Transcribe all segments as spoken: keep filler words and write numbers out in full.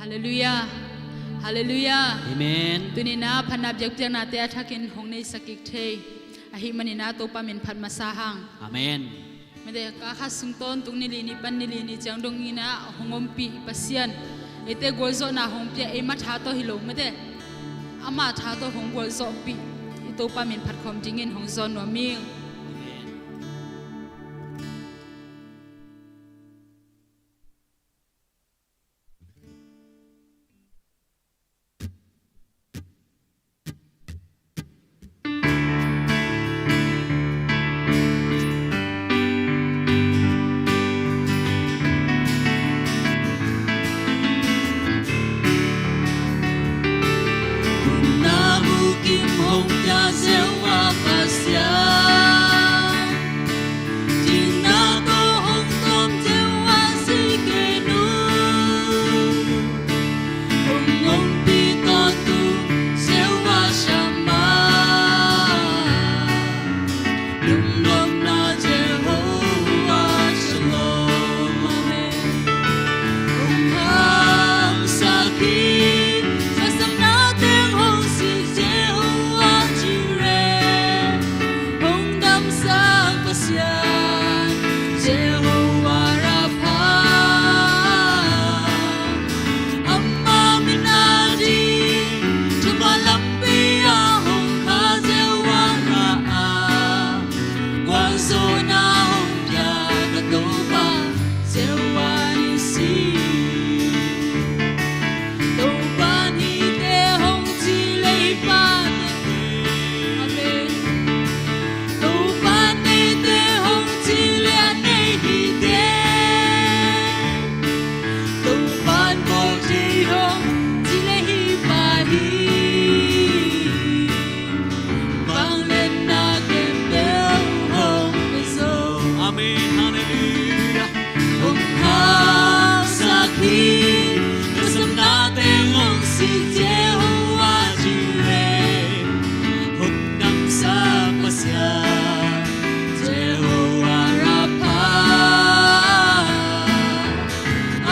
Halleluiah. Halleluiah. Amen. Tuni-in ah phatna biakpiaknate a thakin hong neisak kik thei ahih manin ah Topa min phat masa hang. Amen. Mate, ka khat sung tawntung ni li ni pan ni li ni ciang dongin ah hong ompih Pasian, eite gualzawhna hong pia, eima tha tawh hi lo mate, ama tha tawh hong gualzawhpih i Topa min phat khawm dingin hong zawn nuam ing. Amen. Na mu kim hong pia Jehovah Pasian, dingna tawh hong tuam Jehovah si kei nu. Hong ompih tawntung Jehovah Shammah, lungnopna Jehovah Shalom. Amen. Hong hangsak hi, thasamna teng hong sik Jehovah Jireh, hong damsak Pasian Jehovah Rapha. Ama min ading thuman lampi ah hong kha Jehovah Raah, gualzawhna hong pia ka Topa Jehovah Nissi. Topa neite hong ci leh i Pa teng. Amen. Topa neite hong ci leh a nei hi teng. Topa'n bawl thei hong ci leh hi pa hi. Vangliatna khempeuh hong pia zo. Amen. Halleluiah. Hong hangsak hi, thasamna teng hong sik Jehovah Jireh, hong damsak Pasian Jehovah Rapha.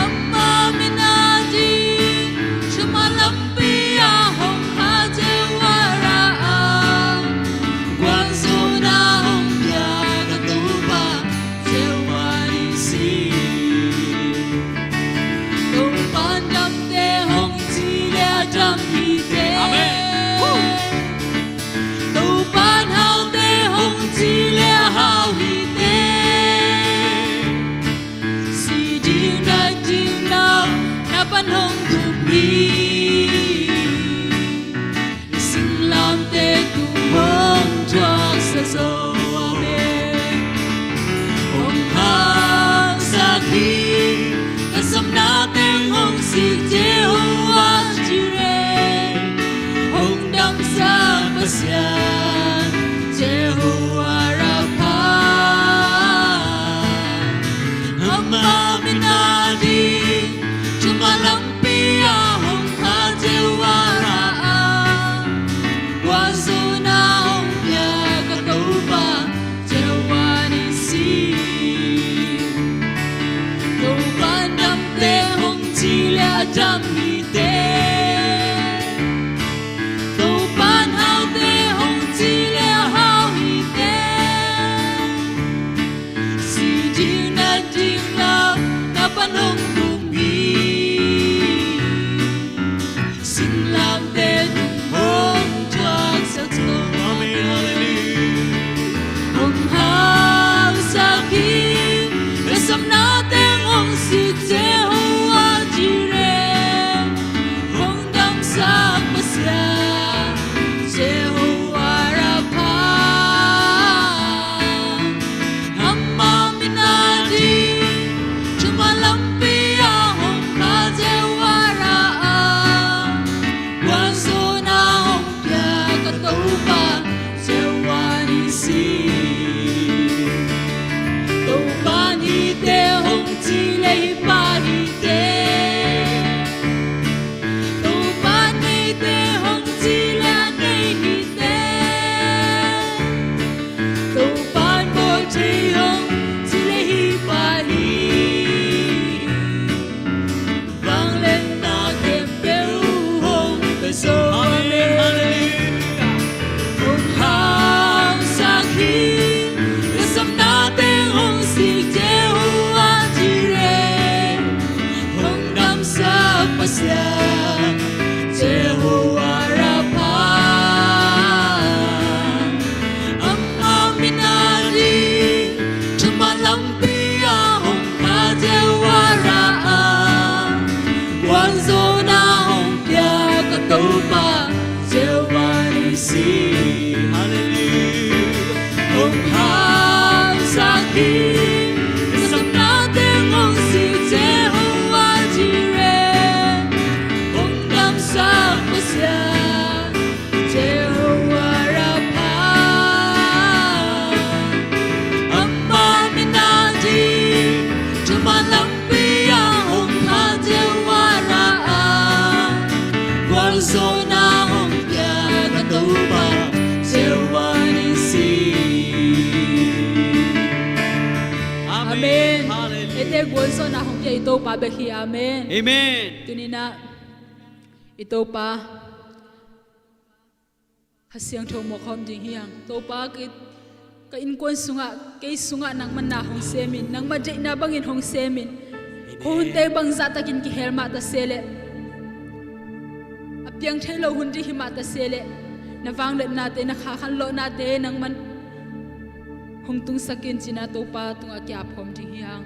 Ama min ading thuman lampi ah hong kha Jehovah Raah, gualzawhna hong pia ka Topa Jehovah Nissi. Topa'n damte hong ci leh a dam hi teng. Amen. Woo. Topa'n haute hong ci leh a hau hi teng. Si ding nat ding lau na pan hong tung hi. Singlamteh tung hong thuaksak zo. Amen. Hong hangsak hi, thasamna teng hong sik Jehovah Jireh, hong damsak Pasian Jehovah Rapha. Ama min ading thuman lampi ah hong kha Jehovah Raah, gualzawhna hong pia ka Topa Jehovah Nissi. Topa'n damte hong ci leh a dam hi teng. Topa'n haute hong ci leh a hau hi teng. Si ding nat ding lau na pan hong tung hi. Singlamteh tung hong thuaksak zo. Amen. Halleluiah. Hong hangsak hi, thasamna teng hong sik Jehovah Jireh, hong damsak Pasian Jehovah Rapha. Ama min ading thuman lampi ah hong kha Jehovah Raah, gualzawhna hong pia ka Topa Jehovah Nissi. Topa'n hihte hong ci leh hi pa hi teng. Topa'n neite hong ci leh a nei hi teng. Topa'n bawl thei hong ci leh hi pa hi. Vangliatna Amen. Hallelujah. Eite gualzawhna hong pia i Topa bek hi. Amen. Amen. Tuni-in ah i Topa Kha Siangtho muak khawm ding hi hang. Topa, kei, ka innkuan sungah, kei sungah nangmah na hong sem in, nangmah deihna bangin hong sem in. Amen. Khuahunte bangzah takin kihel mah ta se leh, a piang thei lo hun ding hi mah ta se leh, na vangliatnate, na kha khanlawhnate nangman hong tungsak in, ci-in ah Topa tungah ki-ap khawm ding hi hang.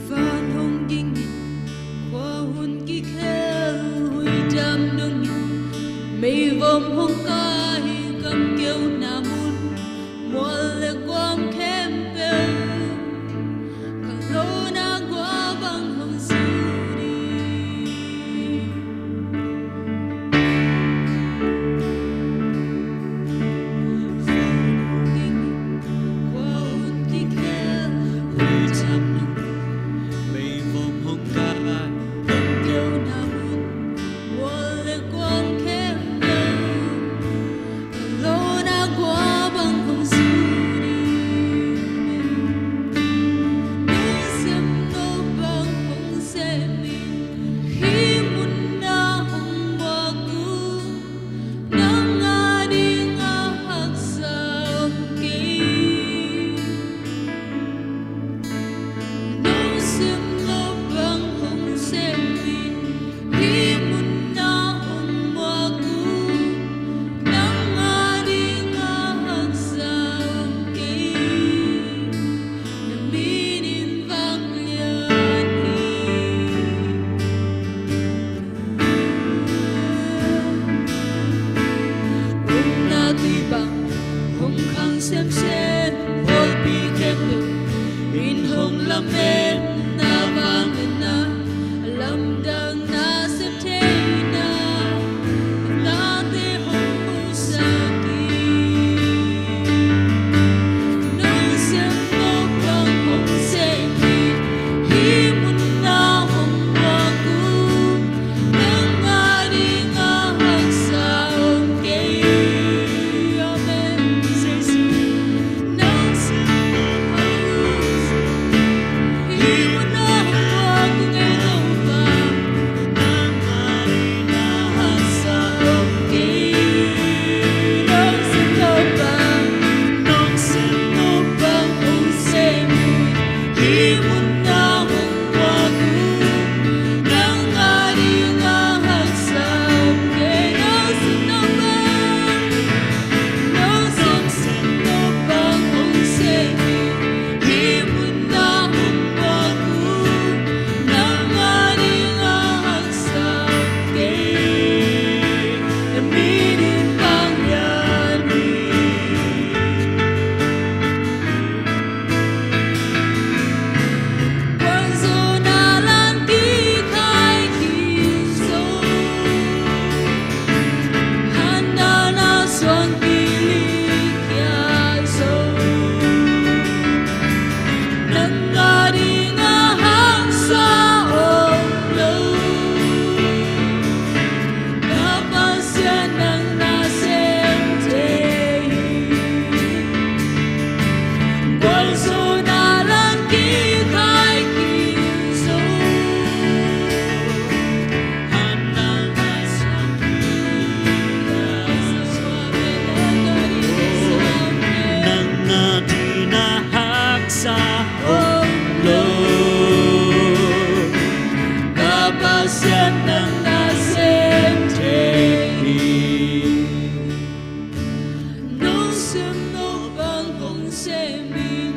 Van hong ging in, khua hun kikhel, huidam dong in, meivom hong kai, kam keuna mun, mual le guam khempeuh, ka lona gua bang hong zui ding. Nang a ding a haksa om kei. Nong sem nop bang hong sem in, hih mun ah hong muak uh. Nang a ding a haksa om kei. Na min in vanglian hi. Omna tui bang hong khang semsem, pawlpi khempeuh in hong lamen, na vangliatna, lamdangna, sep theihna, nate hong musak hi. Nong sem nop bang hong sem hi. Hih mun ah hong muak uh. Nang a ding a haksa om kei. Amen. Jesu. Nong sem nop bang hong sem hi. Hih mun ah hong muak uh, ngei lo pa. Nang a ding a haksa om kei. Nong sem nop bang, nong sem nop bang hong sem hi. Hih mun ah hong muak uh. Nang a ding a haksa om kei. Nong sem nop bang, nong sem nop bang hong sem hi. Hih mun ah hong muak uh. Nang a ding a haksa om kei. Na min in vanglian hi. Gualzawhna lan kikhai khin zo. Handanna suang kilik khia zo. Nang a ding a haksa om lo. Ka Pasian nang na sem thei hi. Gualzawhna lan kikhai khin zo. Nang a ding a haksa om lo. Ka Pasian nang na sem thei hi. Nong sem nop bang hong sem in.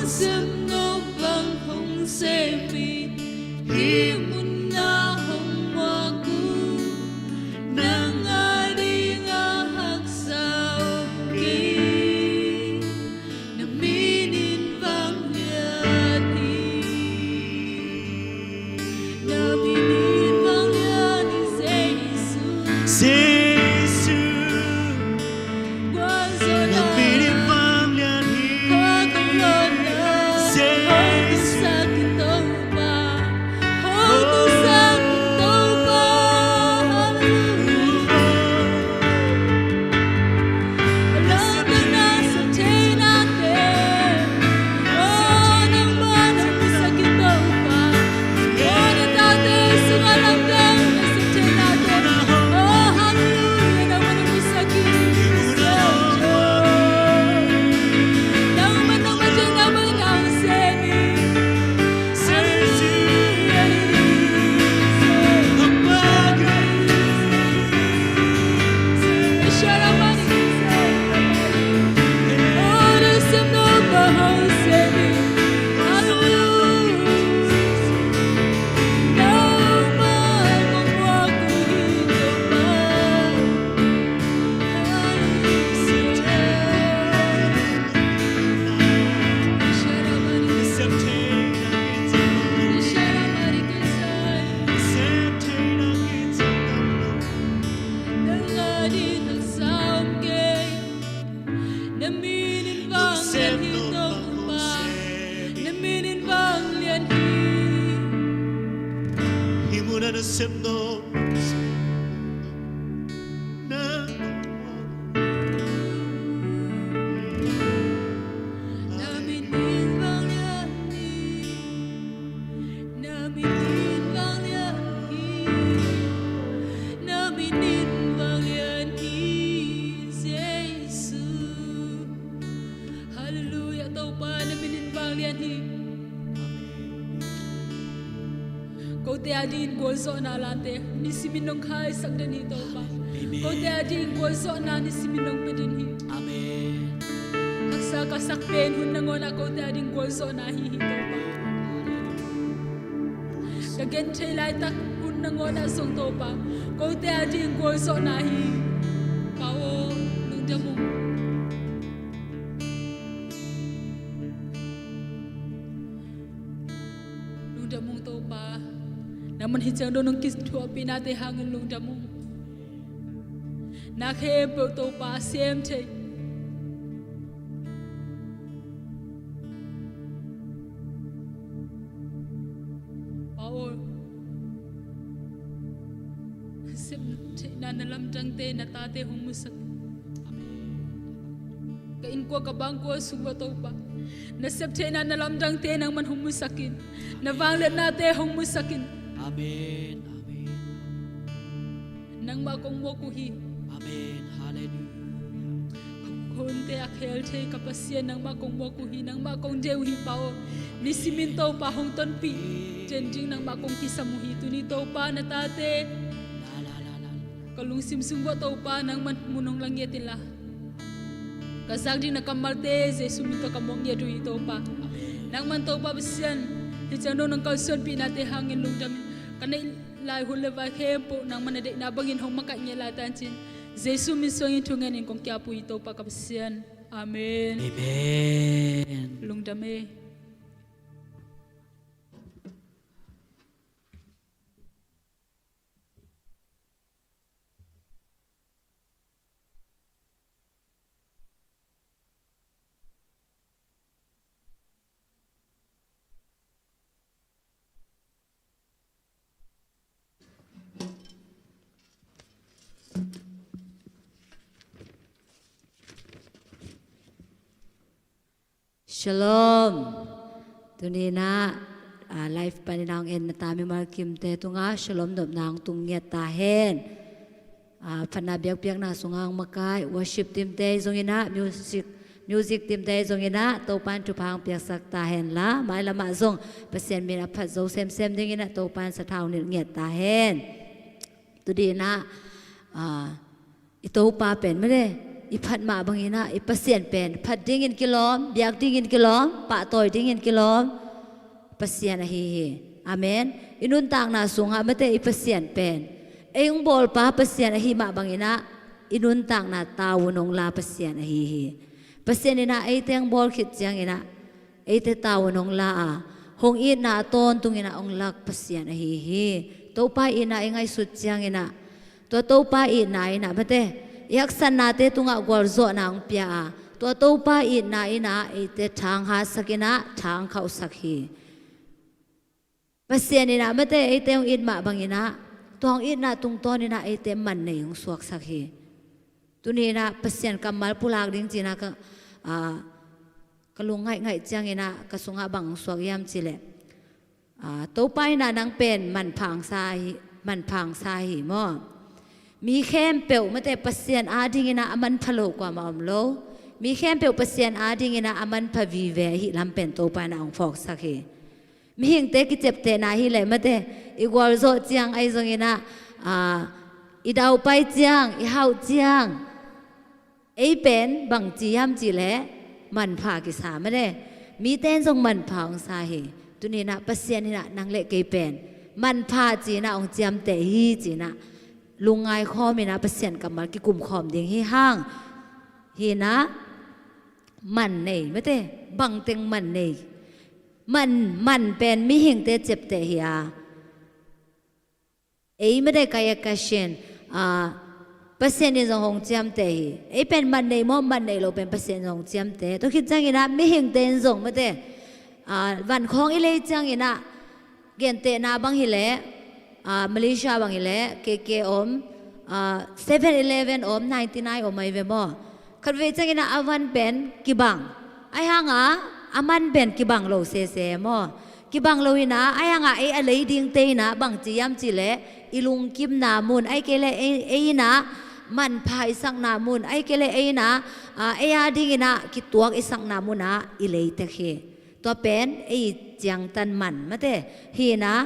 Sem no bang hong sem in, hih mun ah hong muak uh, nang a ding a haksa om kei. Na min in vanglian hi. Na min in vanglian hi, Jesu. Jesu. Gualzawhna. Na min in vanglian hi. Khua kawlawhna. Jesu. Hong tusak in Topa. Hong tusak in Topa. Hallelujah. Na min in vanglian hi, na min in vanglian hi, na min in vanglian hi, Jesu. Hallelujah, Topa, na min in vanglian hi. Kote a dingin gualzawhna late nisimin nong khaisak den hi, Topa. Amen. Kote a dingin gualzawhna nisimin nong pia den hi. Amen. Haksa ka sak pen hun nangawn ah kote a dingin gualzawhna hi hi, Topa. Ka gen thei laitak hun nangawn ah zong, Topa, kote a dingin gualzawhna hi. Pa aw, lungdam ung. Lungdam ung Topa, nangman hih ciang dong nong kithuahpihnate hangin lungdam ung. Na khempeuh Topa sem thei. Pa aw, sem theihna na lamdangte na tate hong musak. Ka innkuan ka bangkuan sung uah Topa, na sep theihna na lamdangte nangman hong musak in. Na vangliatnate hong musak in. Amen. Amen. Nangmah kong muak uh hi. Amen. Hallelujah. Ka khunte a khel thei ka Pasian, nangmah kong muak uh hi, nangmah kong deih uh hi, Pa aw. Nisimin Topa hong tonpih den ding nangmah kong kisam uh hi. Tuni Topa na tate ka lungsim sung uah Topa nangman mun hong la ngiat inla, ka zak ding na kammalte Jesu min tawh ka muak ngiat uh hi, Topa. Amen. Nangman Topa Pasian, hih ciang dong nong kalsuanpihnate hangin lungdam in. Ka neih lai hun le vai khempeuh nangman na deihna bangin hong makaih ngiat lai ta in ci-in Jesu min suangin thungen in kong ki-ap uh hi, Topa ka Pasian. Amen. Amen. Lungdam e. Shalom. Tuni-in ah, ah, live panin ah hong en na ta mimal kimte tungah shalom nopna hong tung ngiat ta hen. Ah, phatna biakpiakna sungah hong makaih worship teamte zongin ah, music, music teamte zongin ah Topa'n thupha hong piaksak ta hen la, mailamah zong Pasian min a phat zo semsem dingin ah Topa'n sathau nilh ngiat ta hen. Tuni-in ah, ah, i Topa pen mate, i phat mah bangin ah i Pasian pen phat dingin kilawm, biak dingin kilawm, pahtawi dingin kilawm Pasian ahi hi. Amen. I nuntakna sungah mate i Pasian pen ei hong bawlpa Pasian ahi mah bangin ah i nuntakna tavuan hong la Pasian ahi hi. Pasian in ah eite hong bawl khit ciangin ah eite tavuan hong la a, hong itna a tawntungin ah hong lak Pasian ahi hi. Topa itna i ngaihsut ciangin ah tua Topa itna in ah mate i haksatnate tungah gualzawhna hong pia a, tua Topa itna in ah eite thang hatsakin ah thang khauhsak hi. Pasian in ah mate eite hong it mah bangin ah tua hong itna tungtawnin ah eite mannei hong suaksak hi. Tuni in ah Pasian kammal pulak ding ci-in ah ka, aa, ka lung ngaihngaih ciangin ah ka sungah bang hong suak hiam cih leh, aa, Topa in ah nang pen manpha hong sa hi, manpha hong sa hi maw. Mi khempeuh mate Pasian adingin ah a manpha lo kuamah om lo. Mi khempeuh Pasian adingin ah a manpha vive ahih lam pen Topa in ah hong phawksak hi. Mihingte kiciaptehna hi leh mate i gualzawh ciang ahi zongin ah, aa, i daupai ciang, i hauh ciang ei pen bangci hiam cih leh manpha kisa mate. Mite in zong manpha hong sa hi. Tuni in ah Pasian in ah nang le kei pen manpha ci-in ah hong ciamteh hi ci-in ah lungngai khawmin ah Pasian kammal kikum khawm ding hi hang. Hi in ah mannei mate, bangteng mannei. Man, man pen mihingte ciapteh hi a, ei mate kai a ka sin, aa, Pasian in zong hong ciamteh hi. Ei pen mannei maw, mannei lo pen Pasian in zong hong ciamteh. Tua khit ciangin ah mihingte in zong mate, aa, van khawng i lei ciangin ah gentehna bang hi leh, aa, Malaysia bang hi leh K K om, aa, Seven Eleven om, ninety nine om ahi ve maw. Khatvei ciangin ah a van pen kibang, ahi hang ah a man pen kibang lo sese maw. Kibang lo in ah, ahi hang ah ei a lei dingte in ah bangci hiam cih leh i lungkimna mun, ahih kei leh ei, ei in ah manpha i sakna mun, ahih kei leh ei in ah, aa, ei adingin ah kituak i sakna mun ah i lei tek hi. Tua pen ei ciangtan man mate. Hi in ah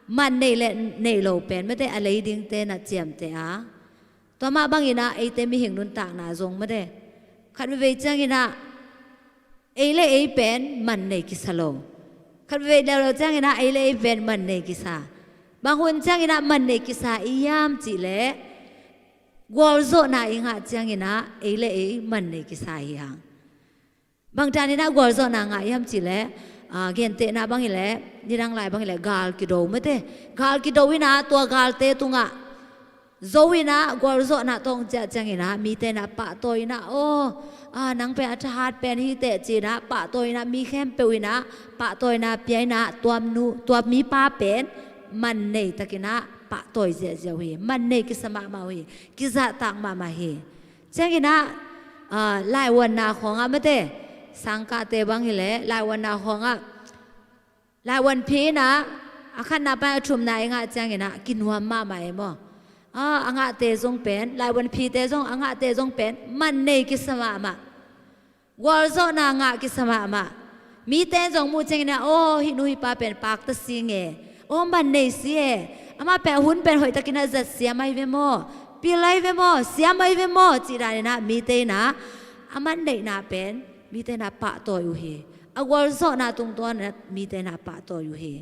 man nei le nei lo pen mate a lei dingte in ah ciamteh a, tua mah bangin ah eite mihing nuntakna zong mate khat veivei ciangin ah ei le ei pen mannei kisa lo. Khat veivei leuleu ciangin ah ei le ei pen mannei kisa. Bang hun ciangin ah mannei kisa i hiam cih leh gualzawhna i ngah ciangin ah ei le ei mannei kisa hi hang. Bang danin ah gualzawhna ngah hiam cih leh, aa, gentehna bang hi leh, nidang lai bang hi leh gal kido mate. Gal kido in ah tua galte tungah zo in ah gualzawhna tawh hong ciah ciangin ah mite in ah pahtawi in ah, aw, aa, nang pen a thahat pen hi teh ci-in ah pahtawi in ah mi khempeuh in ah pahtawina pia in ah tua nu, tua mipa pen mannei takin ah pahtawi ziahziah uh hi. Mannei kisa mahmah uh hi. Kizahtak mahmah hi. Ciangin ah, aa, laivuanna khawngah mate, sangkahte bang hi leh laivuanna khawngah laivuanphi in ah a khatna pan a thumna i ngah ciangin ah kinuam mahmah e maw. Aa, a ngahte zong pen, laivuanphite zong, a ngahte zong pen mannei kisa mahmah. Gualzawhna ngah kisa mahmah. Mite in zong muh ciangin ah, aw, hih nu hih pa pen pakta si nge. Aw, mannei si e. Amah pen a hun pen hoihtakin ah zat siam ahi ve maw. Pil ahi ve maw, siam ahi ve maw, cih danin ah mite in ah a manneihna pen mite in ah pahtawi uh hi. A gualzawhna tungtawn ah mite in ah pahtawi uh hi.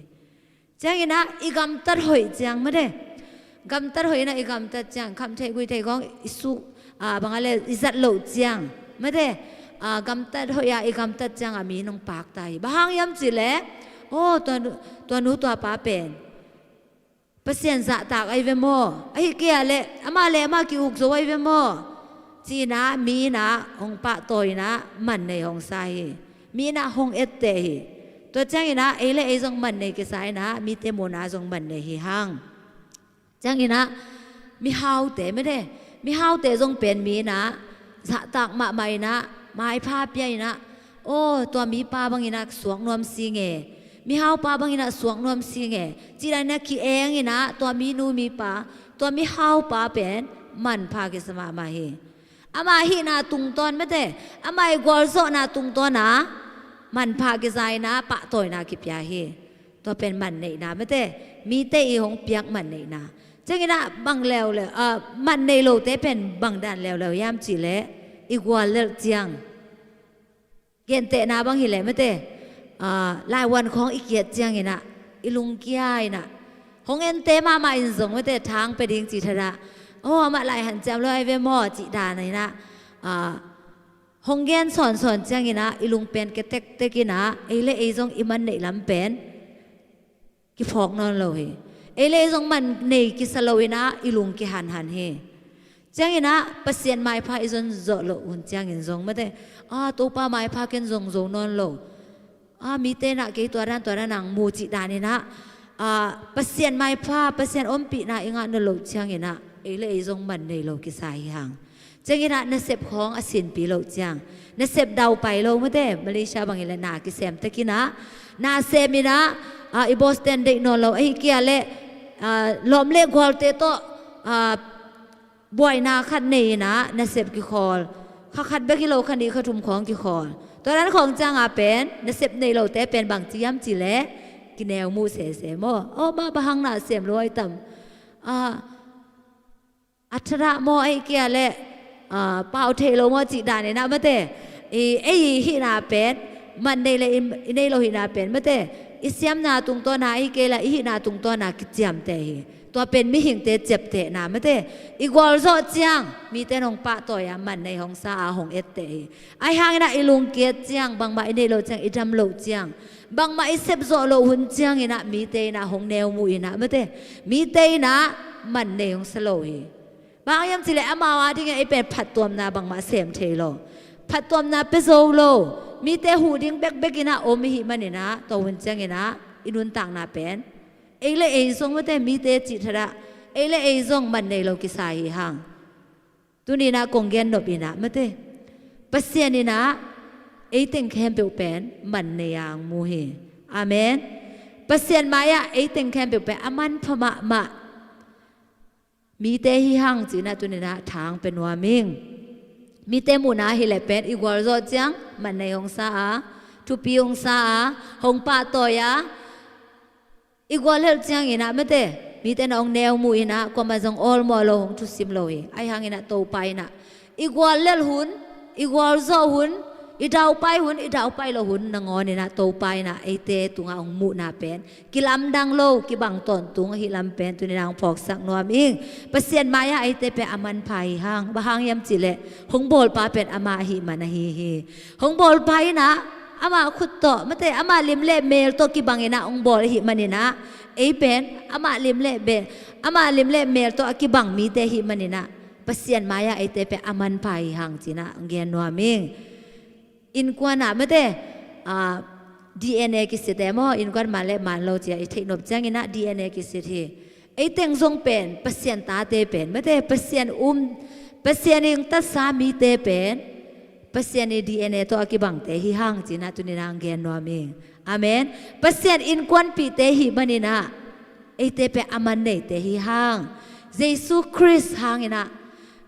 Ciangin ah i gamtat hoih ciang mate. Gamtat hoih in ah i gamtat ciang khamtheih guihtheih khawng i suk, aa, bang a le i zat loh ciang mate. Aa, gamtat hoih ah i gamtat ciang ah mi in hong pakta hi. Bang hang hiam cih leh, aw, tua nu, tua nu tua pa pen Pasian zahtak ahi ve maw. Ahih kei leh amah le amah ki-uk zo ahi ve maw, ci-in ah mi in ah hong pahtawi in ah mannei hong sa hi. Mi in ah hong etteh hi. Tua ciangin ah ei le ei zong mannei kisa in ah mite muhna zong mannei hi hang. Ciangin ah mihaute mate, mihaute zong pen mi in ah zahtak mahmah in ah maipha pia in ah, aw, tua mipa bangin ah suak nuam si nge. Mihaupa bangin ah suak nuam si nge, cih danin ah ki-eng in ah tua minu mipa, tua mihaupa pen manpha kisa mahmah hi. Ama hihna tungtawn mate, ama i gualzawhna tungtawn ah manpha kisa in ah pahtawina kipia hi. Tua pen manneihna mate, mite i hong piak manneihna. Ciangin ah bang leuleu, aa, mannei lote pen bang dan leuleu hiam cih leh, i guallelh ciang, gentehna bang hileh mate, ah, laivuan khawng i kiat cianginah i lungkia inah, hong ente mahmah in zong mate, thang pia ding cih thadah, aw, amah lai hanciam lo ai ve maw cih dan inah, ah, hong gen sawnsawn cianginah i lungpen ke tektek inah ei le ei zong i man neih lam pen kiphawk nawn lo hi. Ei le ei zong man nei kisa lo inah i lung kihanhan hi. Cianginah Pasian maipha i zon zawh loh hun ciangin zong mate, a, Topa maipha ken zong zo nawn lo, a, mite inah kei tua dan tua dan ang mu cih dan inah, a, Pasian maipha, Pasian ompihna i ngah nawn loh cianginah ei le ei zong man nei lo kisa hi hang. Cianginah nasep khawng a sinpi loh ciang, nasep daupai lo mate, Malaysia bangin le na kisem tekinah na seminah, a, i Boston deih nawn lo ahi kia le, a, lawm le gualte tawh, a, buaina khat nei inah nasep kikhawl. Kha khat bek hi lo, kha nih kha thum khawng kikhawl. Tua dan khawng cianga pen nasep nei lote pen bang ciam cileh kineu muh sese maw? Aw, mah bang hang na sem lo ai tam? A, a thadah maw ahi kia le, a, pau thei lo maw cih dan inah mate, i, ei i hihna pen man nei le i, i nei lo hihna pen mate, i siamna tungtawna ahi kei la i hihna tungtawna kiciamteh hi. Tua pen mihingte ciaptehna mate, i gualzawh ciang mite in hong pahtawi a man nei hong sa a hong etteh hi. Ahi hanginah i lungkiat ciang, bangmah i neih loh ciang, i dam loh ciang, bangmah i sepzawh loh hun cianginah mite inah hong neu muh inah mate, mite inah man nei hong sa lo hi. Bang hang hiam cileh amau adingin ei pen phattuamna bangmah sem thei lo, phattuamna pia zo lo, mite huh ding bekbek inah om i hih maninah tua hun cianginah i nuntakna pen ei le ei zong mate, mite cih thadah ei le ei zong man nei lo kisa hi hang. Tuninah kong gen nop inah mate, Pasian inah ei teng khempeuh pen man nei ang mu hi. Amen. Pasian mai-ah ei teng khempeuh pen a manpha mahmah, mite hi hang cinah tuninah thang pia nuam ing. Mite muhna hileh pen i gualzawh ciang man nei hong sa a, thupi hong sa a, hong pahtawi a, i guallelh cianginah mate, mite inah hong neu muh inah kuamah zong awlmawh lo, hong thusim lo hi. Ahi hanginah Topa inah i guallelh hun, i gualzawh hun, i daupai hun, i daupai loh hun nangawninah Topa inah eite tungah hong muhna pen kilamdang lo, kibang tawntung ahi lam pen tuninah hong phawksak nuam ing. Pasian mai-ah eite pen a manpha hi hang. Bang hang hiam cihleh hong bawlpa pen amah ahi man ahi hi. Hong bawlpa inah amah khut tawh mate, amah lim le mel tawh kibang inah hong bawl ahi maninah ei pen amah lim le be, amah lim le mel tawh a kibang mite ahi maninah Pasian mai-ah eite pen a manpha hi hang cinah hong gen nuam ing. Innkuan ah mate, a, D N A kisit e maw, innkuan man le man lo cia i theihnop cianginah D N A kisit hi. Ei teng zong pen Pasian tate pen mate, Pasian um, Pasian in tatsa mite pen Pasian i D N A tawh a kibangte hi hang cinah tuninah hong gen nuam ing. Amen. Pasian innkuanpihte hi maninah eite pen a man neite hi hang. Jesu Khrist hanginah,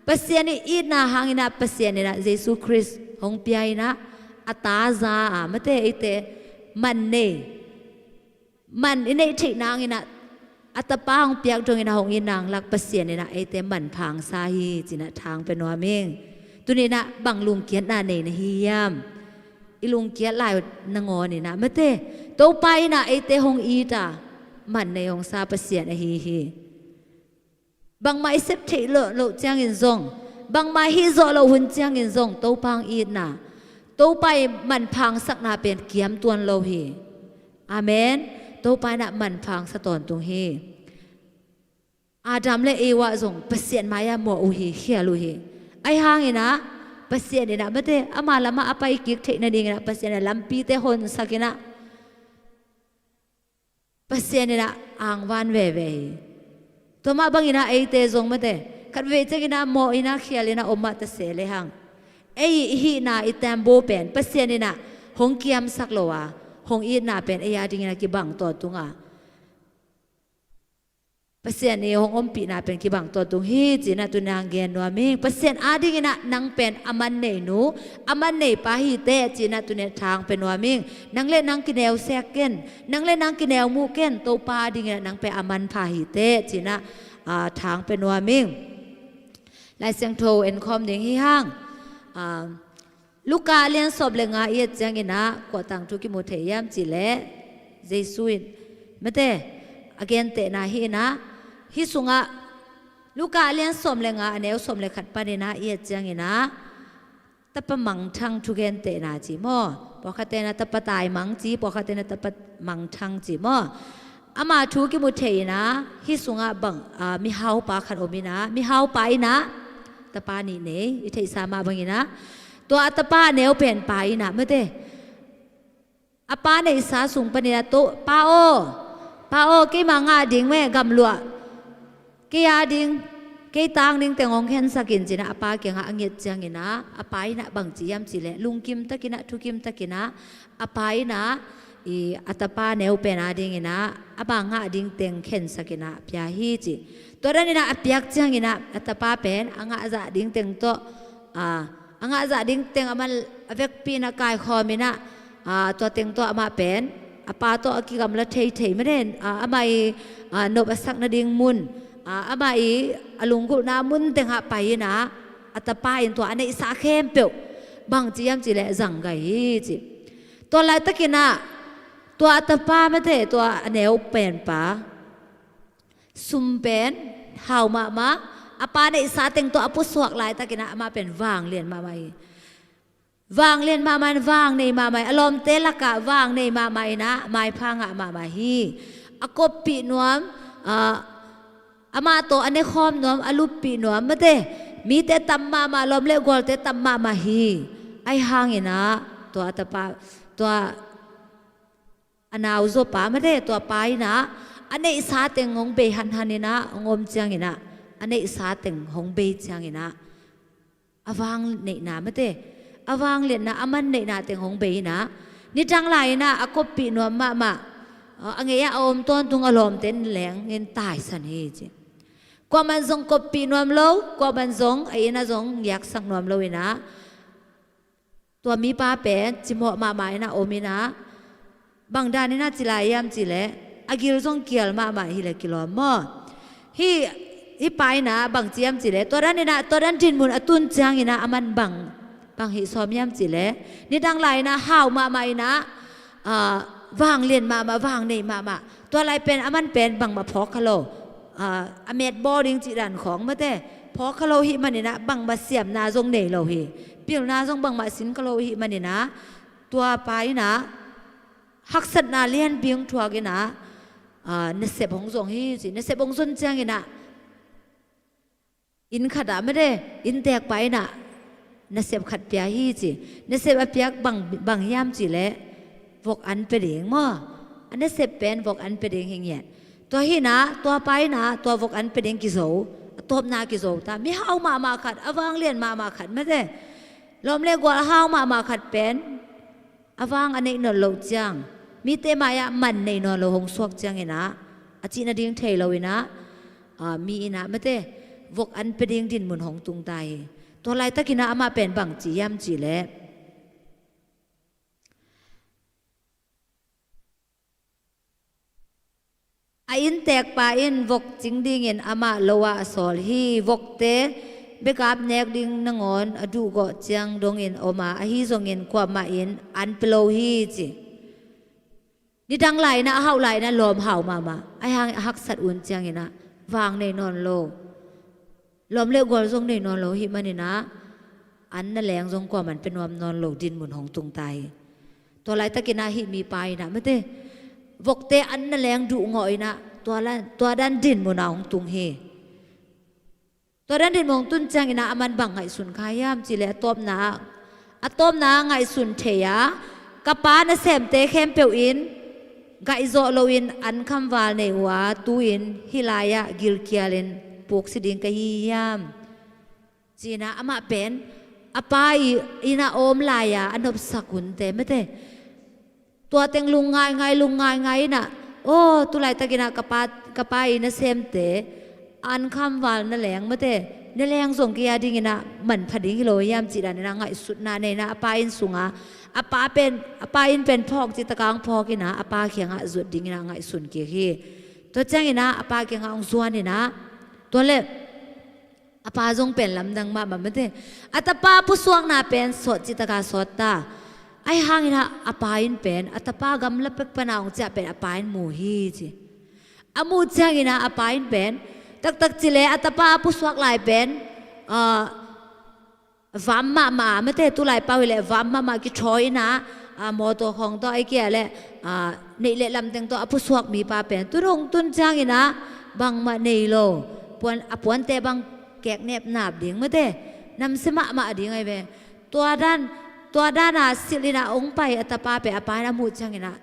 Pasian i itna hanginah, Pasian inah Jesu Khrist hong pia inah a ta za a mate eite man nei, man i neih theih nanginah a tapa hong piak donginah hong it nang lak Pasian inah eite manpha hong sa hi cinah thang pia nuam ing. Tuninah bang lungkiatna nei na hi hiam? I lungkiat lai nangawn inah mate, Topa inah eite hong it a man nei hong sa Pasian ahi hi. Bangmah i sep theih loh, loh ciangin zong, bangmah hih zawh loh hun ciangin zong Topa hong itna, Topa i manpha hong sakna pen kiam tuan lo hi. Amen. Topa inah manpha hong sa tawntung hi. Adam le Eva zong Pasian mai-ah mawh uh hi, khial uh hi. Ahi hanginah Pasian inah mate, ama lamah a pai kik theih nadinginah Pasian inah lampite honsak inah Pasian inah angvan veve hi. Tua mah banginah eite zong mate, khatvei cianginah mawh inah khial inah om mah ta se lehang, ei i hihna i tembaw pen Pasian inah hong kiamsak lo a, hong itna pen ei adinginah kibang tawntung a, Pasian i hong ompihna pen kibang tawntung hi cinah tuninah hong gen nuam ing. Pasian adinginah nang pen a man nei nu, a man nei pa hi teh cinah tuninah thang pia nuam ing. Nang le nang kineu sek ken, nang le nang kineu muh ken, Topa adinginah nang pen a manpha hi teh cinah, a, thang pia nuam ing. Lai Siangtho en khawm ding hi hang. Luka lian sawm le nga i et ciangin ah kua tangthu kimu thei hiam cih leh, Jesu in mate a gentehna hi in ah, hih sungah Luka lian sawm le nga a neu sawm le khat panin ah i et ciangin ah, tapa mangthang thugentehna ci maw? Pawlkhatte in ah tapa taimang ci, pawlkhatte in ah tapa mangthang ci maw? Ama thu kimu thei in ah, hih sungah bang, aa, mihaupa khat om in ah, mihaupa in ah tapa nih nei, i theihsa mah bangin ah, tua a tapa a neu penpa in ah mate, a pa neihsa sung panin ah, "Pa aw, pa aw, keima ngah ding meh, gamluah, kei a ding, kei tang ding teng hong khensak in," ci in ah a pa kiangah a nget ciangin ah, a pa in ah bang ci hiam cih leh, lungkim takin ah, thukim takin ah, a pa in ah, i, a tapa neu pen a dingin ah, a bang ngah ding teng khensak in ah pia hi ci. Tua dan in ah a piak ciangin ah, a tapa pen a ngah zah ding teng tawh, aa, a ngah zah ding teng amah a vekpi in ah kaikhawm in ah, aa, tua teng tawh amah pen a pa tawh a kigamla thei thei mah den, aa, amah i, aa, nop a sak nading mun, aa, amah i a lunggulhna mun tengah pai in ah, a tapa in tua a neihsa khempeuh bang ci hiam cih leh zanggai hi ci. Tua laitakin ah tua a tapa mate, tua a neu penpa sum pen hau mahmah, a pa neihsa teng tawh a pusuak laitakin ah amah pen vanglian mahmah hi. Vanglian mahmah in, vang nei mahmah hi. A lawmte lakah vang nei mahmah in ah maipha ngah mahmah hi. A koppih nuam, aa, amah tawh a nekhawm nuam, a luppih nuam mate, mite tam mahmah, lawm le gualte tam mahmah hi. Ahi hangin ah tua a tapa, tua a nauzaw pa mate, tua pa in ah a neihsa teng hong bei hanhan in ah hong om ciangin ah, a neihsa teng hong bei ciangin ah, a vangneihna mate, a vangliatna, a manneihna teng hong bei in ah, nidang lai in ah a koppih nuam mahmah, a ngei ah a om tawntung a lawmte in lengin taisan hi ci. Kuaman zong koppih nuam lo, kuaman zong a inn ah zong ngiaksak nuam lo in ah, tua mipa pen cimawh mahmah in ah om in ah, bang dan in ah ci lai hiam cih leh, a gil zong kial mahmah hi leh kilawm maw? Hih, hih pa in ah bang ci hiam cih leh, tua dan in ah, tua dan dinmun a tun ciangin ah aman bang, bang hih sawm hiam cih leh, nidang lai in ah hau mahmah in ah, aa, vanglian mahmah, vangnei mahmah. Tua lai pen aman pen bangmah phawk kha lo. Aa, a met bawl ding cih dan khawng mate, phawk kha lo hih manin ah bangmah siamna zong nei lo hi. Pilna zong bangmah sin kha lo hih manin ah, tua pa in ah haksatna lianpi hong thuak in ah, aa, nasep hong zong hi ci. Nasep hong zon ciangin ah, inn khat ah mate, innteekpa in ah nasep khat pia hi ci. Nasep a piak bang, bang hiam cih leh, vok an pia ding maw? A nasep pen vok an pia ding hi ngiat. Tua hi in ah, tua pa in ah tua vok an pia ding kizo, a tawpna kizo ta. Mihau mahmah khat, a vanglian mahmah khat mate, lawm le gual a hau mahmah khat pen a vang a neih nawn loh ciang, mite mai-ah man nei nawn lo hong suak ciangin ah, a cih nading thei lo in ah, aa, mi in ah mate, vok an pia ding dinmun hong tung ta hi. Tua laitakin ah amah pen bang ci hiam cih leh, a innteekpa in vok cing dingin amah lo-ah a sawl hi. Vokte bekap nek ding nangawn a duhgawh ciang dongin om a, ahi zongin kuamah in an pia lo hi ci. Nidang lai in ah, a hauh lai in ah lawm hau mahmah, ahi hang a haksat un ciangin ah vang nei nawn lo. Lawm le gual zong nei nawn lo hih manin ah, an na leng zong kuaman pia nuam nawn lo dinmun hong tung ta hi. Tua laitakin ah hih mipa in ah mate, vokte an na leng duhgawh in ah, tua la-, tua dan dinmun ah hong tung hi. Tua dan dinmun hong tun ciangin ah aman bang ngaihsun kha hiam cih leh, a tawpna ah, a tawpna ah ngaihsun thei a, ka pa nasemte khempeuh in gaihzawh loin an khamval nei uh a, tu-in hih lai-ah gilkialin puksi ding ka hi hiam? Ci-in ah amah pen a pa i inn ah a om lai-a a nopsak hunte mate, tua teng lung ngaingai, lung ngaingai in ah, aw, tu laitakin ah ka pa, ka pa i nasemte an khamval na leng mate, na leng zong kei a dingin ah manpha ding hi lo hiam cih danin ah ngaihsutna nei in ah, a pa inn sungah, a pa pen, a pa inn pen phawk cih takah hong phawk in ah, a pa kiangah zuat dingin ah ngaihsun kik hi. Tua ciangin ah a pa kiangah hong zuan in ah, tua leh A pa zong pen lamdang mahmah mate. A tapa pusuakna pen sawt citaka sawt ta. Ahi hangin ah a pa in pen a tapa gamla pek pana hong ciah pen a pa in mu hi ci. A muh ciangin ah a pa in pen taktak cileh a tapa a pusuak lai pen, ah, vam mahmah mate, tulai pau hileh vam mahmah kithawi in ah, ah, mawtaw khawng tawh ai kia leh, ah, neih leh lamteng tawh a pusuak mipa pen tun hong tun ciangin ah bangmah nei lo, puan, a puante bang keknep nap ding mate, namsia mahmah ding ahi ve. Tua dan, tua dan a silh in ah hong pai a tapa pen a pa in a muh ciangin ah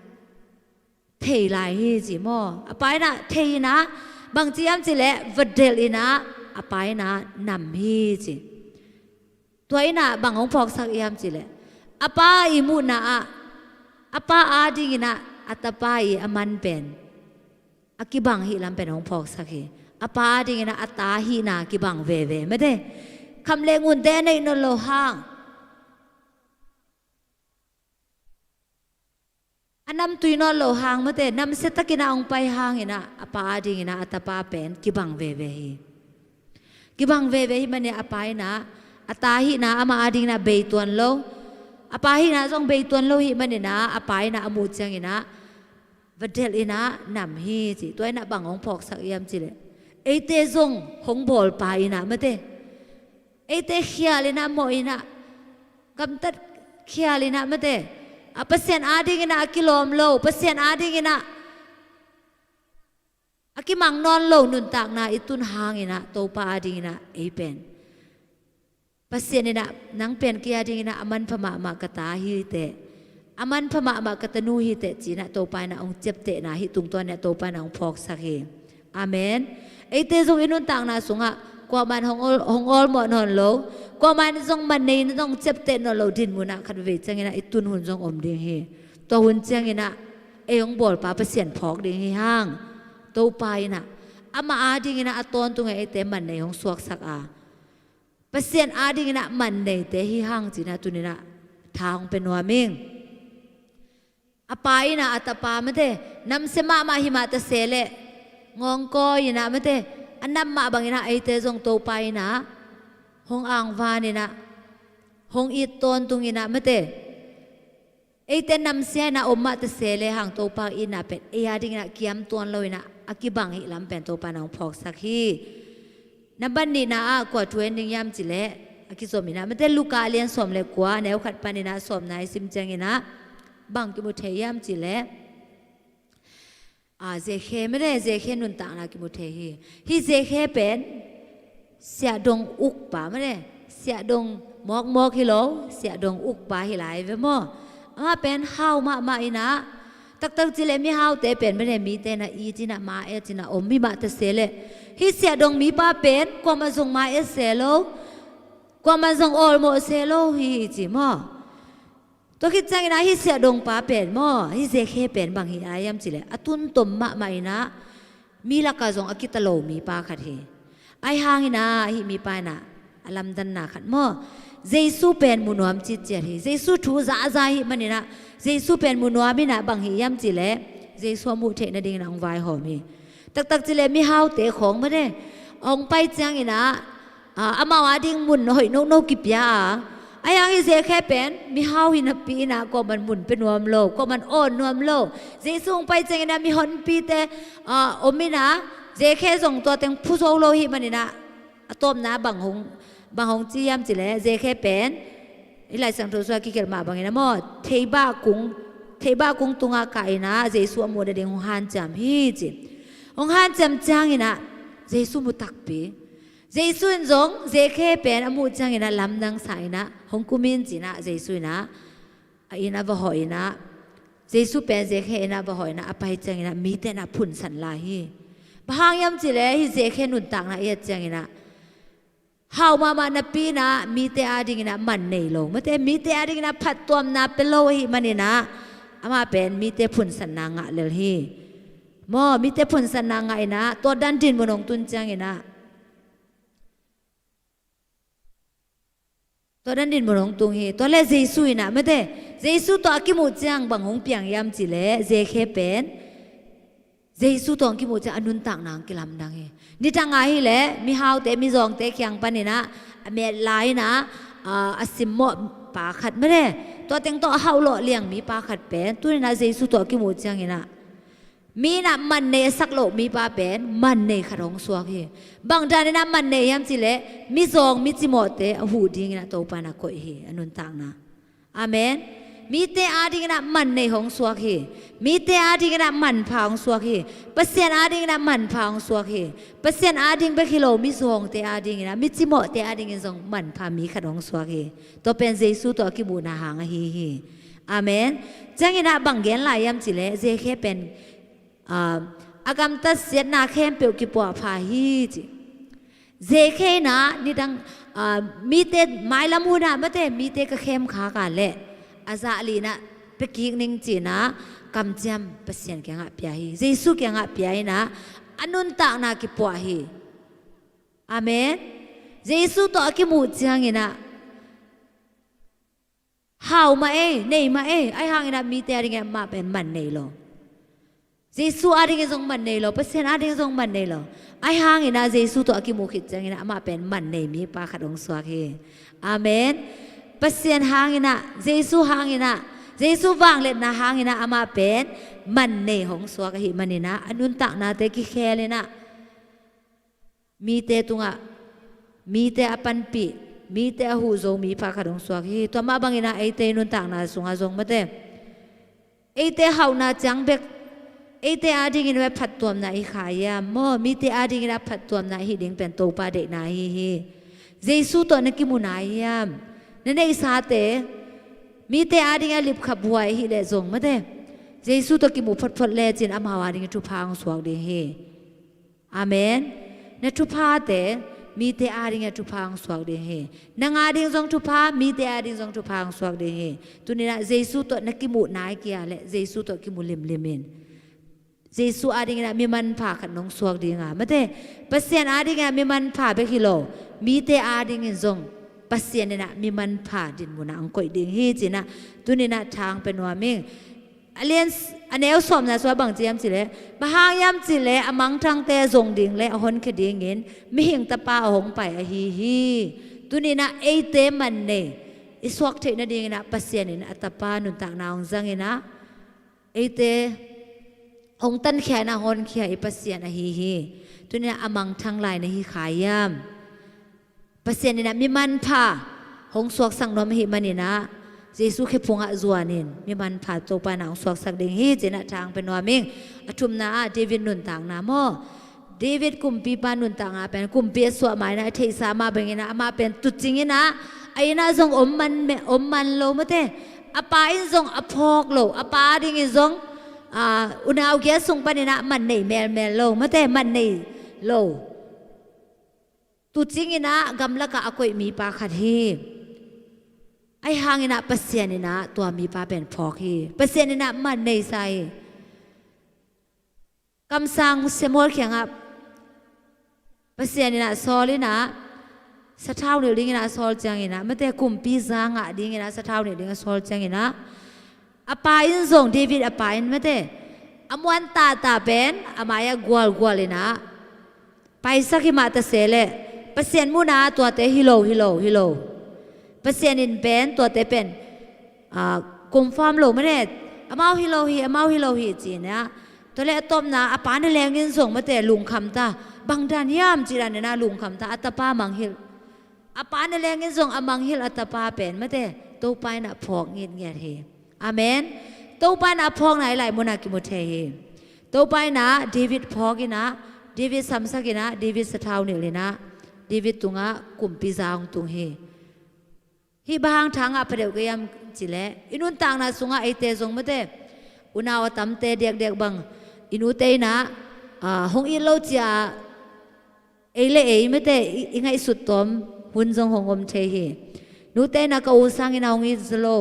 thei lai hi ci maw. A pa in ah thei in ah bang ci hiam cileh va delh in ah a pa in ah nam hi ci. Tua in ah bang hong phawksak hiam cileh a pa i muhna ah a pa adingin ah a tapa i a man pen a kibang hih lam pen hong phawksak hi. A pa adingin ah a ta hihna kibang veve mate. Kham leh ngunte a neih nawn lo hang, a namtui nawn lo hang mate, namsia takin ah hong pai hangin ah a pa adingin ah a tapa pen kibang veve hi. Kibang veve hih manin a pa in ah a ta hihna amah adingin ah bei tuan lo, a pa hihna zong bei tuan lo hih manin ah a pa in ah a muh ciangin ah va delh in ah nam hi ci. Tua in ah bang hong phawksak hiam cileh eite zong hong bawlpa in ah mate, eite khial in ah mawh in ah gamtat khial in ah mate, a Pasian adingin ah a kilawm lo, Pasian adingin ah a kimang nawn lo nuntakna i tun hangin ah Topa adingin ah ei pen Pasian in ah nang pen kei adingin ah a manpha mahmah ka ta hi teh, a manpha mahmah ka tanu hi teh ci-in ah Topa in ah hong ciaptehna hih tungtawn in ah Topa in ah hong phawksak hi. Amen. Eite zong i nuntakna sungah kuamah in hong awl, hong awlmawh nawn lo, kuamah in zong man nei in zong ciapteh nawn lo dinmun ah khatvei ciangin ah i tun hun zong om ding hi. Tua hun ciangin ah ei hong bawlpa Pasian phawk ding hi hang. Topa in ah amah adingin ah a tawntung ah eite man nei hong suaksak a, Pasian adingin ah man neite hi hang ci-in ah tuni-in ah tha hong pia nuam ing. A pa in ah a tapa mate, namsia mahmah hi mah ta se leh ngawngkawi in ah mate, a nam mah bangin ah eite zong Topa in ah hong angvan in ah, hong it tawntung in ah mate, eite namsia in ah om mah ta se lehang Topa itna pen ei adingin ah kiam tuan lo in ah a kibang hih lam pen Topa in ah hong phawksak hi. Nambat nihna ah kua thu en ding hiam cileh a kizom in ah mate, Luka a lian sawm le kua, a neu khat panin ah sawmna i sim ciangin ah bang kimu thei hiam cileh, a, Zekhe mate, Zekhe nuntakna kimu thei hi. Hih Zekhe pen siahdong ukpa mate, siahdong mawkmawk hi lo, siahdong ukpa hi lai ve maw. Amah pen hau mahmah in ah, taktak cileh mihaute pen mate, mite in ah it in ah ma et in ah om hi mah ta se leh, hih siahdong mipa pen kuamah zong ma et se lo, kuamah zong awlmawh se lo hi ci maw. Tua khit ciangin ah hih siahdongpa pen maw, hih Zekhe pen bang hi hiam cileh a tuntom mahmah in ah mi lakah zong a kita lo mipa khat hi. Ahi hangin ah hih mipa in ah a lamdanna khat maw, Jesu pen mu nuam citciat hi. Jesu thu zahzah hih manin ah Jesu pen mu nuam in ah bang hi hiam cileh Jesu a muh theih nadingin ah hong vaihawm hi. Taktak cileh mihaute khawng mate, hong pai ciangin ah, a, amau ading mun hoih nono kipia a. Ahi hang hih Zekhe pen mihau hi napi in ah kuaman mun pia nuam lo, kuaman awn nuam lo. Jesu hong pai ciangin ah mihonpite, a, om in ah Zekhe zong tua teng phu zo lo hih manin ah a tawpna bang hong, bang hong ci hiam cileh Zekhe pen hih Lai Siangtho sungah kigelh mah bangin ah maw, theibah kung, theibah kung tungah kah in ah Jesu a muh nading hong hanciam hi ci. Hong hanciam ciangin ah Jesu mu takpi. Jesu in zong Zekhe pen a muh ciangin ah lamdang sa in ah hong kum in ci-in ah Jesu in ah a inn ah va hawh in ah, Jesu pen Zekhe inn ah va hawh in ah a pai ciangin ah mite in ah phunsan lai hi. Bang hang hiam cileh hih Zekhe nuntakna i et ciangin ah hau mahmah napi in ah mite adingin ah man nei lo mate, mite adingin ah phattuamna pia lo ahih manin ah amah pen mite phunsanna ngah lel hi. Maw, mite phunsanna ngah in ah tua dan dinmun hong tun ciangin ah, tua dan dinmun hong tung hi. Tua leh Jesu in ah mate, Jesu tawh a kimuh ciang bang hong piang hiam cileh Zekhe pen Jesu tawh hong kimuh ciang a nuntakna hong kilamdang hi. Nidang a hileh mihaute mizawngte kiang panin ah a met lai-in ah, aa, a simmawh pa khat mate. Tua teng tawh a hauhlawh liang mipa khat pen tuni-in ah Jesu tawh a kimuh ciangin ah mi-in ah man nei a sak loh mipa pen man nei khat hong suak hi. Bang danin ah man nei hiam cih leh mizawng micimawhte a huh dingin ah Topa in ah koih hi, a nuntakna. Amen. Mite adingin ah man nei hong suak hi. Mite adingin ah manpha hong suak hi. Pasian adingin ah manpha hong suak hi. Pasian ading bek hi lo, mizawngte adingin ah, micimawhte adingin zong manpha mi khat hong suak hi. Tua pen Jesu tawh a kimuhna hang ahi hi. Amen. Ciangin ah bang gen lai hiam cih leh Zakhe pen, aa, a gamtat siatna khempeuh kipuahpha hi ci. Zakhe in ah nidang, aa, mite mailam hun ah mate, mite ka khemkhak a leh a zah li-in ah pia kik ning ci-in ah kamciam Pasian kiangah pia hi. Jesu kiangah pia in ah a nuntakna kipuah hi. Amen. Jesu tawh a kimuh ciangin ah hau mah ei, nei mah ei, ahi hangin ah mite adingin ah amah pen man nei lo. Jesu adingin zong man nei lo, Pasian adingin zong man nei lo. Ahi hangin ah Jesu tawh a kimuh khit ciangin ah amah pen man nei mipa khat hong suak hi. Amen. Pasian hangin ah, Jesu hangin ah, Jesu vangliatna hangin ah amah pen man nei hong suak ahih manin ah a nuntaknate kikhel in ah mite tungah, mite a panpih, mite a huhzo mipa khat hong suak hi. Tua mah bangin ah eite nuntakna sungah zong mate, eite hauhna ciang bek eite adingin ah phattuamna i hi kha hiam maw? Mite adingin ah phattuamna i hih ding pen Topa deihna ahi hi. Jesu tawh na kimu nai hiam? Na neihsate mite adingin ah lipkhaphuai ahih leh zong mate, Jesu tawh kimu photphot lecin amau adingin thupha hong suak ding hi. Amen. Na thuphate mite adingin ah thupha hong suak ding hi. Nang ading zong thupha, mite ading zong thupha hong suak ding hi. Tuni-in ah Jesu tawh na kimuh nai kei a leh Jesu tawh kimu limlim in. Jesu adingin ah mi manpha khat nong suak ding a, mate, Pasian adingin ah mi manpha bek hi lo, mite adingin zong Pasian in ah mi manpha dinmun ah hong koih ding hi ci-in ah tuni-in ah thang pia nuam ing. A lian s-, a neu sawmna sungah bang ci hiam cih leh, bang hang hiam cih leh a mangthangte zong ding le a honkhia dingin Mihing Tapa a hong pai ahi hi. Tuni-in ah eite man nei i suak theih nadingin ah Pasian in a Tapa nuntakna hong zang in ah eite hong tankhia in ah honkhia i Pasian ahi hi. Tuni-in ah a mangthang lai na hi kha hiam? Pasian in ah mi manpha hong suaksak nuam ahih manin ah Jesu khephungah zuanin mi manpha Topa in ah hong suaksak ding hi ci-in ah thang pia nuam ing. A thumna ah David nuntakna maw? David kumpipa nuntakna pen kumpi a suah ma-in ah a theihsa mah bangin ah amah pen tuucing in ah a inn ah zong om man me-, om man lo mate. A pa in zong a phawk lo, a pa adingin zong, aa, unau giat sung panin ah man nei melmel lo mate, man nei lo. Tuucing in ah gamlakah a koih mipa khat hi. Ahi hangin ah Pasian in ah tua mipa pen phawk hi. Pasian in ah man neisa hi. Kamsang Samuel kiangah Pasian in ah Saul in ah sathau nilh dingin ah a sawl ciangin ah, mate, kumpi za ngah dingin ah sathau nilh dingin a sawl ciangin ah, a pa in zong, David a pa in, mate, a muan tahtah pen a mai-ah gualgual in ah paisak hi mah ta se leh, Pasian muhna-ah tuate hi lo, hi lo, hi lo. Pasian in pen tuate pen, aa, confirm lo mate, amau hi lo hi, amau hi lo hi ci-in ah. Tua leh a tawpna a pa na lengin zong, mate, lungkham ta. Bang dan hiam cih danin ah lungkham ta, a tapa mangngilh. A pa na lengin zong a mangngilh a tapa pen, mate, Topa in ah phawk ngitngiat hi. Amen. Topa in ah phawkna i lai munah kimu thei hi. Topa in ah David phawk in ah, David samsak in ah, David sathau nilh in ah, David tungah kumpi za hong tung hi. Hih bang hang thangah pha deuh kei hiam cih leh, i nuntakna sungah eite zong, mate, unau a tamte diakdiak bang, i nute in ah, aa, hong it lo ci-a ei le ei, mate, i, i ngaihsut tawm hun zong hong om thei hi. Nute in ah ka u sangin ah hong it zaw lo.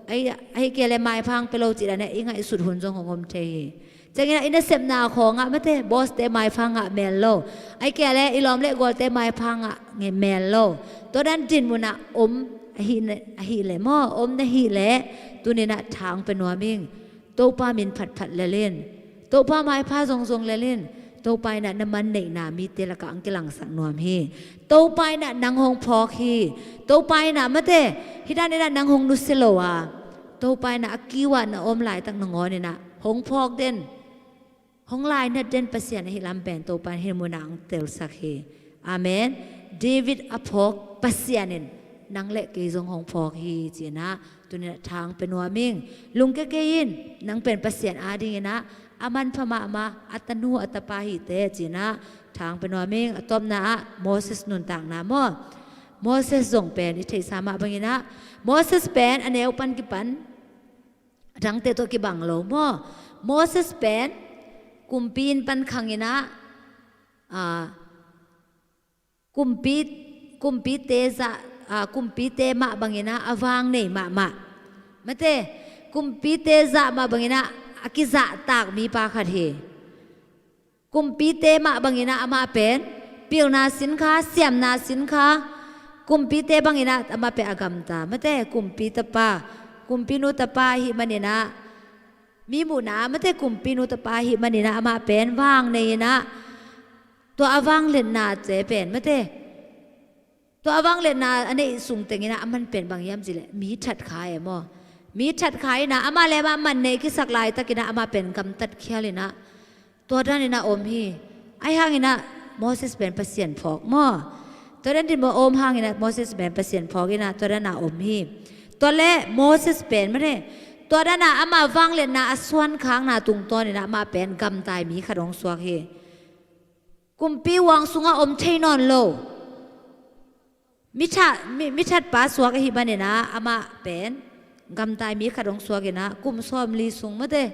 Ahi, ahi kei leh maipha hong pia lo cih danin ah i ngaihsut hun zong hong om thei hi. Ciangin ah i nasepna khawngah, mate, boss-te maipha ngah mel lo. Ahi kei leh i lawm le gualte maipha ngah nge-, mel lo. Tua dan dinmun ah om ahih na, ahih leh maw, om na hih leh, tuni-in ah thang pia nuam ing. Topa min phatphat lel in. Topa maipha zongzong lel in, Topa in ah na man neihna mite lakah ang kilangsak nuam hi. Topa in ah nang hong phawk hi. Topa in ah mate, hih dan in ah nang hong nusia lo a, Topa in ah a kiu ah na om laitak nangawn in ah hong phawk den, hong lainat den Pasian ahi lam pen Topa in hih munah ang telsak hi. Amen. David a phawk Pasian in nang le kei zong hong phawk hi ci-in ah tuni-in ah thang pia nuam ing. Lungkia kei in, nang pen Pasian ading in ah a manpha mahmah a tanu a tapa hi teh ci-in ah thang pia nuam ing. A tawpna ah Moses nuntakna maw. Moses zong pen i theihsa mah bangin ah Moses pen a neu pan kipan a dangte tawh kibang lo maw. Moses pen kumpi inn pan khang in ah, ah, kumpi, kumpite zah, ah, kumpite mah bangin ah a vang nei mahmah. Mate, kumpite zah mah bangin ah a kizahtak mipa khat hi. Kumpite mah bangin ah amah pen pilna sin kha, siamna sin kha, kumpite bangin ah amah pen a gamta. Mate, kumpi tapa, kumpinu tapa ahih manin ah, mi muhna mate, kumpinu tapa ahih manin ah amah pen vang nei in ah, tua a vangliatnate pen mate, tua a vangliatna a neih sung teng in ah a man pen bang hiam cih leh mi thatkha e maw. Mi thatkha in ah amah le amah man nei kisak laitak in ah amah pen gamtat khial in ah tua dan in ah om hi. Ahi hangin ah Moses pen Pasian phawk maw. Tua dan dinmun a om hangin ah Moses pen Pasian phawk in ah tua dan a om hi. Tua leh Moses pen mate, tua dan a amah vangliatna a suankhakna tungtawn in ah amah pen gamtai mi khat hong suak hi. Kumpi huang sungah om thei nawn lo mi that, mi, mi thatpa suak ahih manin ah amah pen gamtai mi khat hong suak in ah kum sawmli sung mate,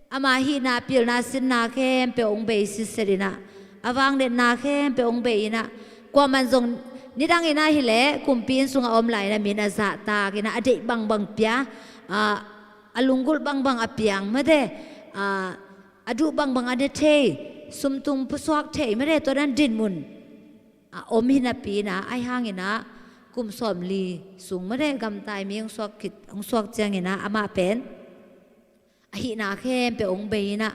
ama hihna, pilna, sinna khempeuh hong bei sitset in ah, a vangliatna khempeuh hong bei in ah, kuaman zong nidang in ah hi leh kumpi inn sungah om lai in ah mi in a zahtak in ah a deih bangbang pia, ah, a lunggulh bangbang a piang mate, ah, a duh bangbang a ne thei, sumtung pusuak thei mate, tua dan dinmun a om hi napi in ah, ahi hangin ah kum sawmli sung mate gamtai mi hong suak khit, hong suak ciangin ah amah pen a hihna khempeuh hong bei in ah,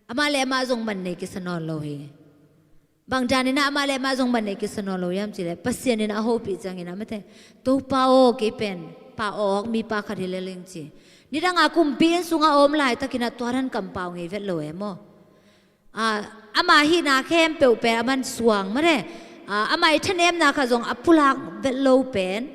amah le amah zong man nei kisa nawn lo hi. Bang dan in ah amah le amah zong man nei kisa nawn lo hiam cih leh Pasian in ah a hopih ciangin ah mate, Topa aw, kei pen pau awk mipa khat hi lel ing ci. Nidang a kumpi inn sungah a om laitak in ah tua dan kampau ngei vet lo e maw. Ah, ama hihna khempeuh pen a man suang mate, ah, ama i thanemna khat zong a pulak vet lo pen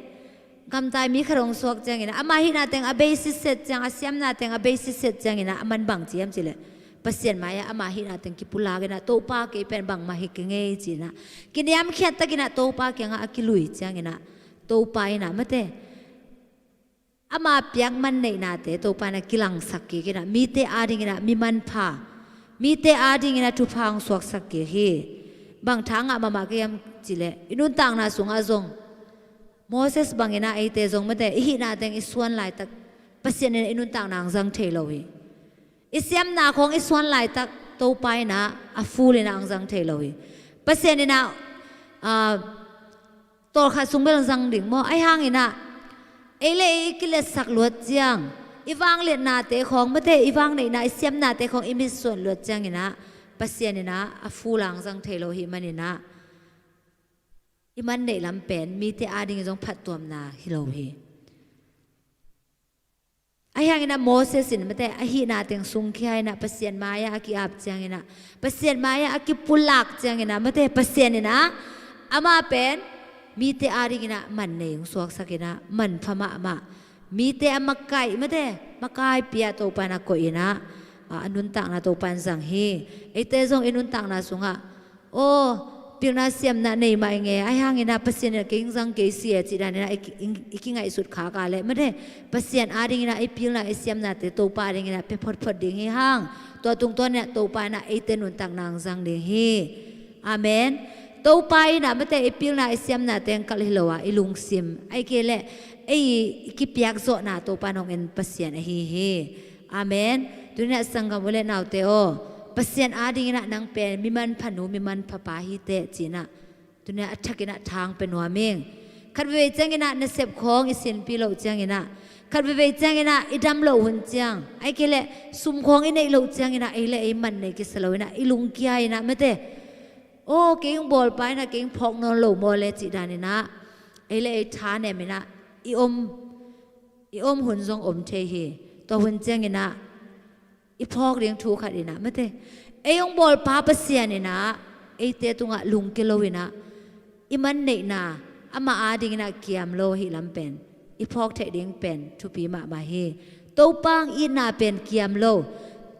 gamtai mi khat hong suak ciangin ah, ama hihna teng a bei sitset ciang, a siamna teng a bei sitset ciangin ah a man bang ci hiam cih leh Pasian mai-ah ama hihna teng kipulak in ah, Topa, kei pen bangmah hi keng ei ci in ah, kiniamkhiat tak in ah Topa kiangah a kilui ciangin ah, Topa in ah mate, ama piak man neihnate Topa in ah kilangsak kik in ah, mite ading in ah mi manpha, mite ading in ah thupha hong suaksak kik hi. Bang tha ngah mahmah ka hiam cih leh i nuntakna sungah zong Moses bang in ah eite zong mate, i hihna teng i suan laitak Pasian in ah i nuntakna hong zang thei lo hi. I siamna khawng i suan laitak Topa in ah a full in ah hong zang thei lo hi. Pasian in ah, ah, tawlkhat sung bel zang ding maw. Ahi hangin ah ei le ei i kiletsak luat ciang, i vangliatnate khawng mate, i vangneihna, i siamnate khawng i mitsuan luat ciangin ah Pasian in ah a full hong zang thei lo ahih manin ah, i man neih lam pen mite ading in zong phattuamna hi lo hi. Ahi hangin ah Moses in mate, a hihna teng sungkhia in ah Pasian mai-ah a ki-ap ciangin ah, Pasian mai-ah a kipulak ciangin ah mate, Pasian in ah amah pen mite ading in ah man nei hong suaksak in ah, manpha mahmah, mite a makaih mate, makaipi ah Topa in ah koih in ah, a, a nuntakna Topa in zang hi. Eite zong i nuntakna sungah, aw, pilna siamna nei mah ing e, ahi hangin ah Pasian in ah kei hong zang kei si e cih dan in ah i ki, i, i kingaihsut khak a leh mate, Pasian ading in ah i pilna i siamnate Topa ading in ah pia photphot ding hi hang. Tua tungtawn in ah Topa in ah eite nuntakna hong zang ding hi. Amen. Topa in ah mate, i pilna i siamnate hong kalh hi lo a, i lungsim, ahih kei leh ei i kipiak zawhna Topa in hong en Pasian ahi hi. Amen. Tuni-in ah sanggam u le naute aw, Pasian ading in ah nang pen mi manpha nu, mi manpha pa hi teh ci in ah, tuni-in ah a thak in ah thang pia nuam ing. Khat veivei cianginah nasep khawng i sinpi loh cianginah, khat veivei cianginah i dam loh hun ciang, ahih kei leh sum khawng i neih loh cianginah ei le ei man nei kisa lo inah i lungkia inah mate. Aw, kei hong bawlpa inah kei hong phawk nawn lo maw le cih daninah ei le ei thanem inah i om, i om hun zong om thei hi. Tua hun cianginah i phawk ding thu khat inah mate, ei hong bawlpa Pasian inah eite tungah lungkia lo inah i man neihna amah adinginah kiam lo ahih lam pen i phawk theih ding pen thupi mahmah hi. Topa hong itna pen kiam lo,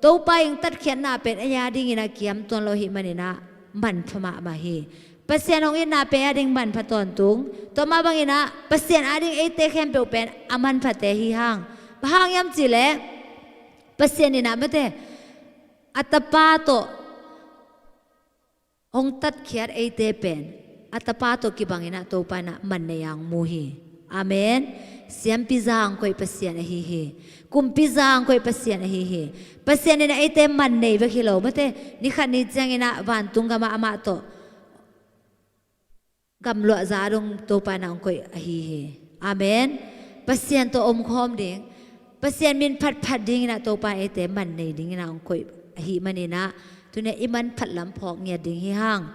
Topa hong tatkhiatna pen ei adinginah kiam tuan lo ahih maninah manpha mahmah hi. Pasian hong itna pen ei ading manpha tawntung. Tua mah banginah Pasian ading eite khempeuh pen a manphate hi hang. Bang hang hiam cih leh Pasian inah mate, a Tapa tawh hong tatkhiat eite pen a Tapa tawh kibanginah Topa inah man nei a hong mu hi. Amen. Siampi za a hong koih Pasian ahi hi. Kumpi za a hong koih Pasian ahi hi. Pasian inah eite man nei bek hi lo mate, ni khat ni cianginah vantung gamah amah tawh gamluah za dong Topa inah hong koih ahi hi. Amen. Pasian tawh omkhawm ding, Pasian min phatphat dinginah Topa eite man nei dinginah hong koih ahih maninah tuni-a i manphat lam phawk ngiat ding hi hang.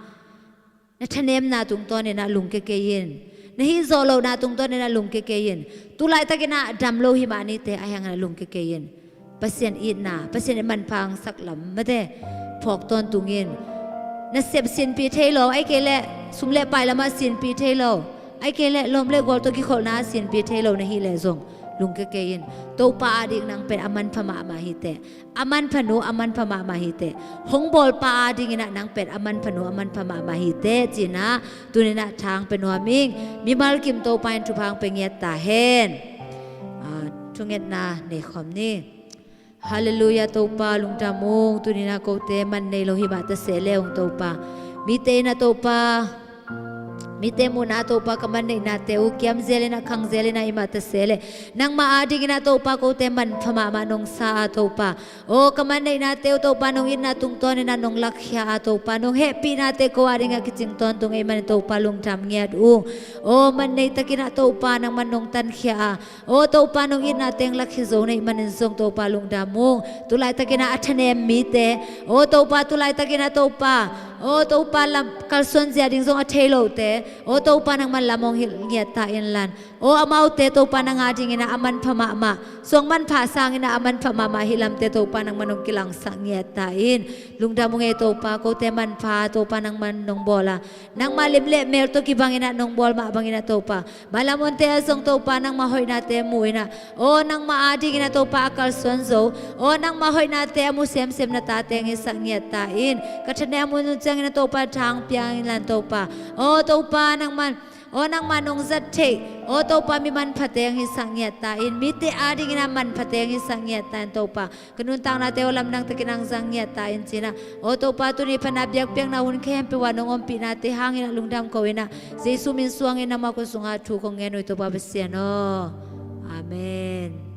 Na thanemna tungtawninah lungkia kei in. Na hih zawh lohna tungtawninah lungkia kei in. Tulaitakinah dam lo hi mah nite, ahi hanginah lungkia kei in. Pasian itna, Pasian in manpha hong sak lam mate phawk tawntung in. Nasep sinpi thei lo, ahih kei leh sum le pai lamah sinpi thei lo, ahih kei leh lawm le gual tawh kikholhna sinpi thei lo na hih leh zong lungkia kei in. Topa ading nang pen a manpha mahmah hi teh. A manpha nu a manpha mahmah hi teh. Hong bawlpa adinginah nang pen a manpha nu a manpha mahmah hi teh, ci-inah tuninah tha hong pia nuam ing. Mimal kim Topa in thupha hong pia ngiat ta hen. Ah, thungetna nei khawm ni. Halleluiah, Topa lungdam ung. Tuninah kote man nei lo hi mah ta seh le ung Topa. Mite inah Topa, mite muhna Topa ka man neihnate uh kiam zel inah khang zel inah hi mah ta seh le, nangmah adinginah Topa kote manpha mahmah nong sa a Topa. Aw, ka man neihnate uh Topa nong itna tungtawninah nong lakkhia a Topa, nong hehpihnate ko adingah kicing tawntung ahih manin Topa lungdam ngiat ung. Aw, man nei takinah Topa nangman nong tankhia a, aw Topa nong itna teng lakkhia zo na hih manin zong Topa lungdam ung. Tulaitakinah a thanem mite, aw Topa tulaitakinah Topa, aw Topa lam kalsuan zia ding zong a thei lote, aw Topa nangman lam hong hilh ngiat ta inlan. Aw amaute Topa nang adinginah a manpha mahmah, suang manpha sanginah a manpha mahmah hih lamte Topa nangman hong kilangsak ngiat ta in. Lungdam ung ei Topa, kote manpha Topa nangman nong bawl a, nangmah lim le mel tawh kibanginah nong bawl mah banginah Topa, mailam onte ah zong Topa nangmah hoihnate mu inah, aw nangmah adinginah Topa a kalsuan zo, aw nangmah hoihnate a mu semsem na tate hong hisak ngiat ta in. Ka thanem hun cianginah Topa tha hong pia inlan Topa, aw Topa nangman, aw nangmah nong zat theih, aw Topa mi manphate hong hisak ngiat ta in. Mite adinginah manphate hong hisak ngiat ta in Topa. Ka nuntaknate aw lamdang takin hong zang ngiat ta in ci-inah, aw Topa tuni pana biakpiakna hun khempeuh ah nong ompihnate hanginah lungdam ko inah, Jesu min suangin nangmah khut sungah thu kong ngen uh hi Topa Pasian aw. Amen.